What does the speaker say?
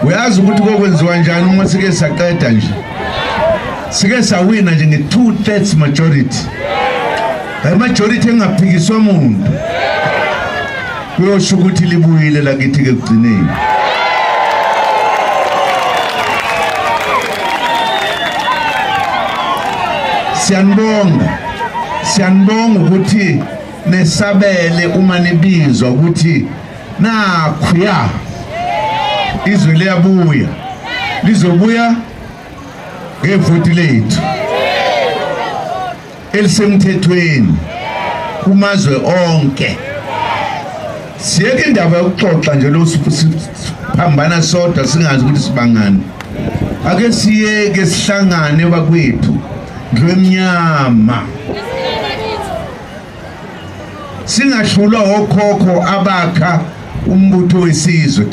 uyazi ukuthi kokwenziwa njani uma sike saqeda nje sike sawina nje nge-2/3 majority. La majority engaphikiswa umuntu kuyosho ukuthi libuyile lakithi ke kugcineni. Siyanibonga ukuthi nesabele uma nibizwa ukuthi nakhuya izwe liyabuya, lizobuya ngevoti lethu elisemthethweni kumazwe onke. Siyeke indaba yokuxoxa nje lo siphambana sodwa singazi ukuthi sibangani. Ake siyeke sihlangane bakwethu ndlwemnyama, singahlulwa okhokho abakha umbutho wesizwe.